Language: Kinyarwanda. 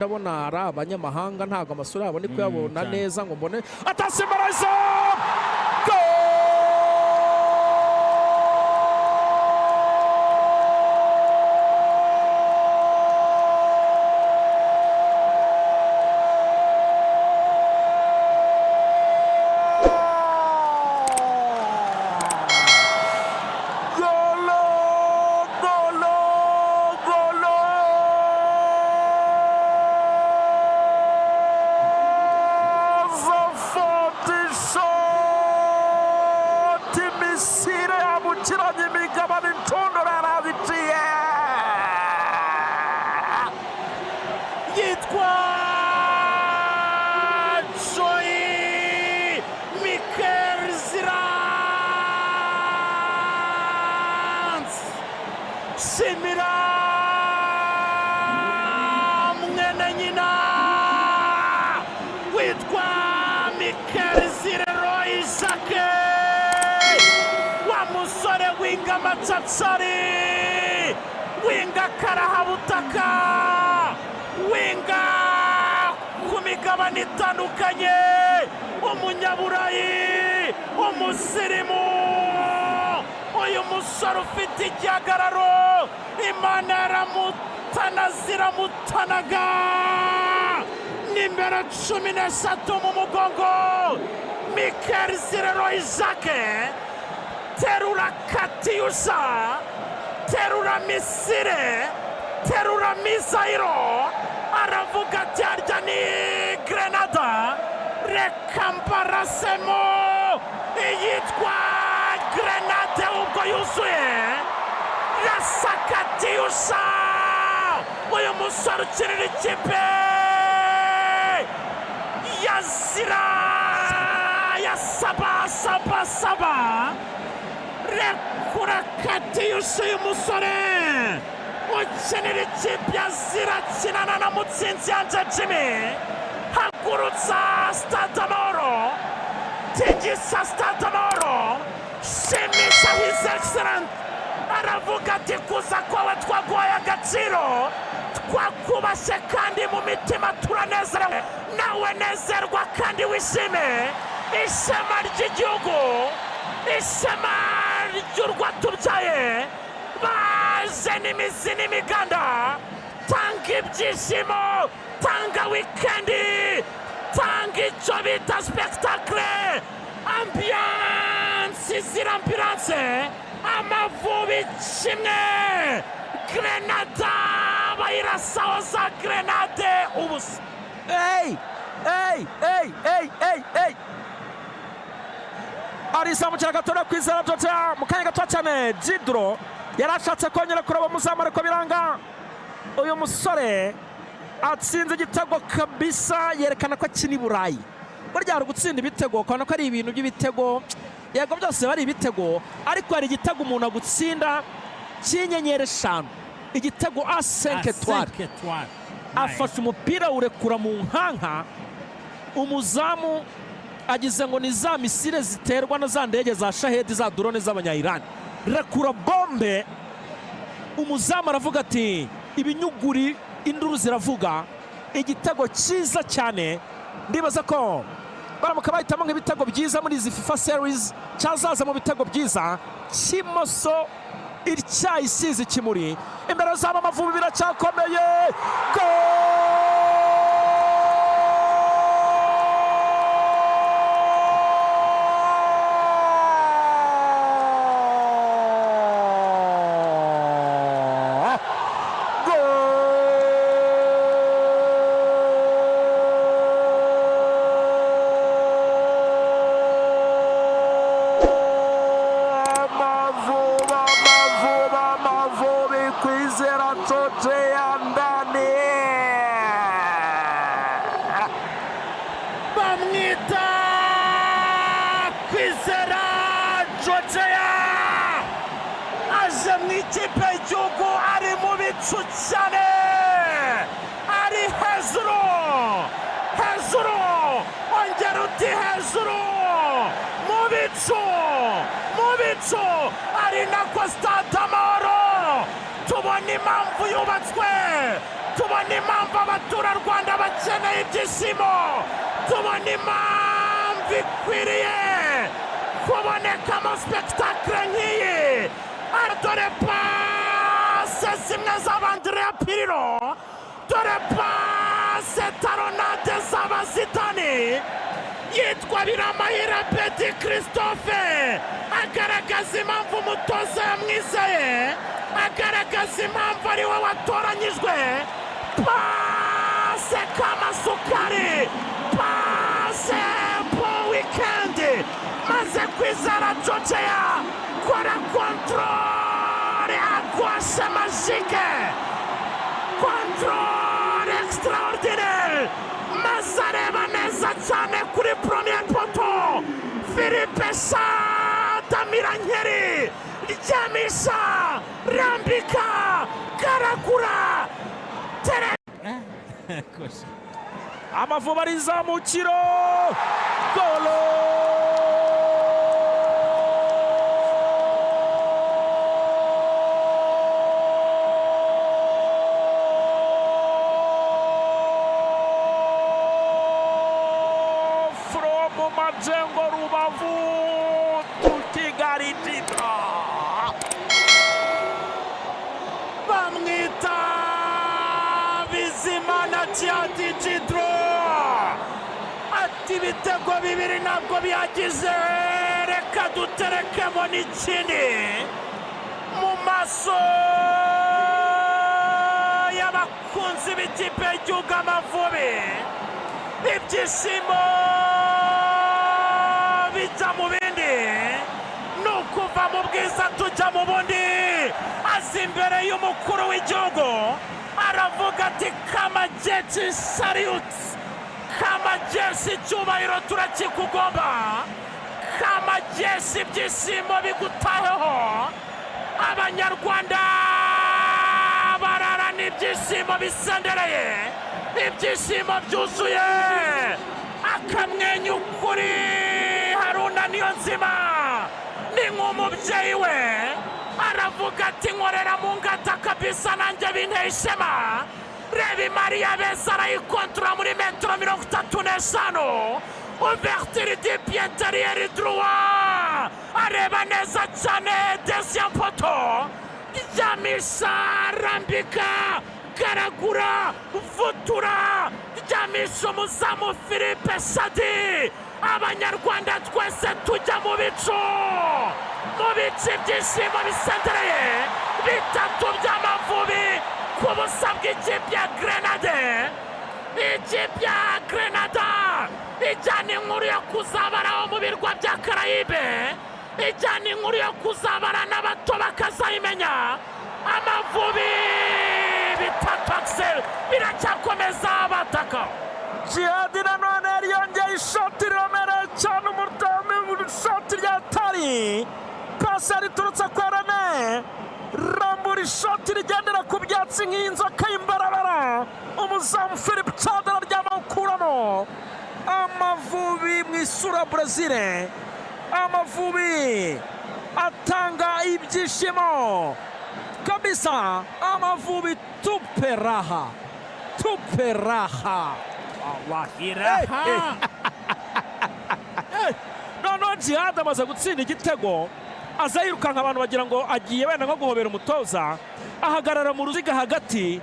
Ndabona ari abanyamahanga, ntabwo amasura yabo ndi kuyabona cyane. neza ngo mbone atasimbaraza. Golo, golo, golo! Zafata ishoti, misile yambukiranya imigabane, inshundura yaraziciye. Yitwa Joy Mikel Ziranzi, shimira mwene nyina witwa Mikel Zileroy Jacques, wa musore winga macatsari, winga karahabutaka, winga ku migabane itandukanye, umunyaburayi, umusirimu. Uyu musore ufite igihagararo, Imana yaramutana ziramutanaga, nimero 13 mu mugongo, Mikel Zileroy Jacques, terura katyusha, terura missile, terura missile, aravuga ati: "Harya ni grenade, reka mbarasemo iyitwa grenade." Ubwo yuzuye rasa katyusha. Uyu musore ukinira ikipe ya Zira ya Saba Saba Saba, rekura katyusha. Uyu musore ukinira ikipe ya Zira akinana na Mutsinzi Yanje Jimmy. Hagurutsa Stade Amahoro, tigisa Stade Amahoro, shimisha His Excellence. Aravuga ati: "Kuza kwawe twaguhaye agaciro, twakubashye kandi mu mitima turanezerewe." Nawe nezerwa kandi wishime. Ishema ry'igihugu, ishema ry'urwatubyaye, baje n'imizi n'imiganda. Tanga ibyishimo, tanga weekend, tanga icyo bita spectacle, ambiance zira ambulance. Amavubi 1, Grenada bayirasaho za grenade 0. Ey! Ey! Ey! Ey! Ey! Ey! Arizamukira gatoya Kwizera Jota mu kanya gato cyane. Jidro yari ashatse kongera kureba umuzamu ariko biranga. Uyu musore atsinze igitego kabisa, yerekana ko akina i Burayi. Burya hari gutsinda ibitego ukabona ko ari ibintu by'ibitego, yego byose biba ari ibitego, ariko hari igitego umuntu agutsinda cy'inyenyeri 5, igitego a 5 étoiles. Afashe umupira awurekura mu nkanka, umuzamu agize ngo ni za missile ziterwa na za ndege za Shahed, za drone z'Abanyayirani. Rekura bombe, umuzamu aravuga ati: "Ibinyuguri, induru ziravuga." Igitego cyiza cyane. Ndibaza ko baramuka bahitamo nk'ibitego byiza muri izi FIFA series, cyazaza mu bitego byiza. Cy'imoso ityaye, isize ikimuri imbere zabo. Amavubi biracyakomeye. Goal! Goal! Amavubi, Amavubi, Amavubi! Kwizera Jojea ndani. Bamwita Kwizera Jojea, aje mu ikipe y'igihugu ari mu bicu cyane, ari hejuru hejuru, ongera uti hejuru, mu bicu, mu bicu, ari nako Stade Amahoro tubona impamvu yubatswe. Tubona impamvu abaturarwanda bakeneye ibyishimo, tubona impamvu ikwiriye kubonekamo spectacle nk'iyi. Dore passe zimwe z'Andrea Pirlo, dore passe talonnade z'aba Zidane. Yitwa Biramahire Abeddy Christophe, agaragaza impamvu umutoza yamwizeye, agaragaza impamvu ari we watoranyijwe. Passe kamasukari, passe po weekend, maze Kwizera Jojea kora contrôle à gauche magique, contrôle extraordinaire, maze areba neza cyane kuri premier poteau. Philippe Shadamirankeri, ryamisha, rambika, garagura, tere. Amavubi arizamukiro, golo! From Majengo, Rubavu to Kigali, Djidra. Bamwita Bizimana Djihad Djidro, ati ibitego bibiri ntabwo bihagije, reka duterekemo n'ikindi. Mu maso y'abakunzi b'ikipe y'igihugu Amavubi, ibyishimo bijya mu bindi, ni ukuva mu bwiza tujya mu bundi. Aza imbere y'umukuru w'igihugu, aravuga ati: "Kamajeshi, salute! Kamajeshi, icyubahiro turakikugomba! Kamajeshi, ibyishimo bigutaheho!" Abanyarwanda bararana ibyishimo bisendereye, ibyishimo byuzuye, akamwenyu kuri Haruna Niyonzima, ni nk'umubyeyi we. Aravuga ati: "Nkorera mu ngata kabisa, nanjye binteye ishema." Reba imari ya beza, arayikontorora muri metero 35, ouverture du pied intérieur droit, areba neza cyane deuxième poteau, ryamisha, rambika, garagura, vutura, ryamisha umuzamu Philippe Shadi. Abanyarwanda twese tujya mu bicu, mu bicu, ibyishimo bisendereye, bitatu by'Amavubi ku busa bw'ikipe ya Grenade. Ikipe ya Grenada ijyana inkuru yo kuzabaraho mu birwa bya Karayibe, ijyana inkuru yo kuzabara n'abato bakazayimenya. Amavubi bitatu, Axel, biracyakomeza bataka. Jihadi nanone yari yongeye ishoti riremereye cyane, umutami, ishoti rya tari pasi riturutse kwa Rene, rambura ishoti rigendera ku byatsi nk'inzoka y'imbarabara. Umuzamu Philip Chad araryama, awukuramo. Amavubi mu isura ya Brezil, Amavubi atanga ibyishimo kabisa. Amavubi, tupe raha, tupe raha! Wahiraha. Noneho Jihad amaze gutsinda igitego, aza yirukanka, abantu bagira ngo agiye wenda nko guhobera umutoza, ahagarara mu ruziga hagati.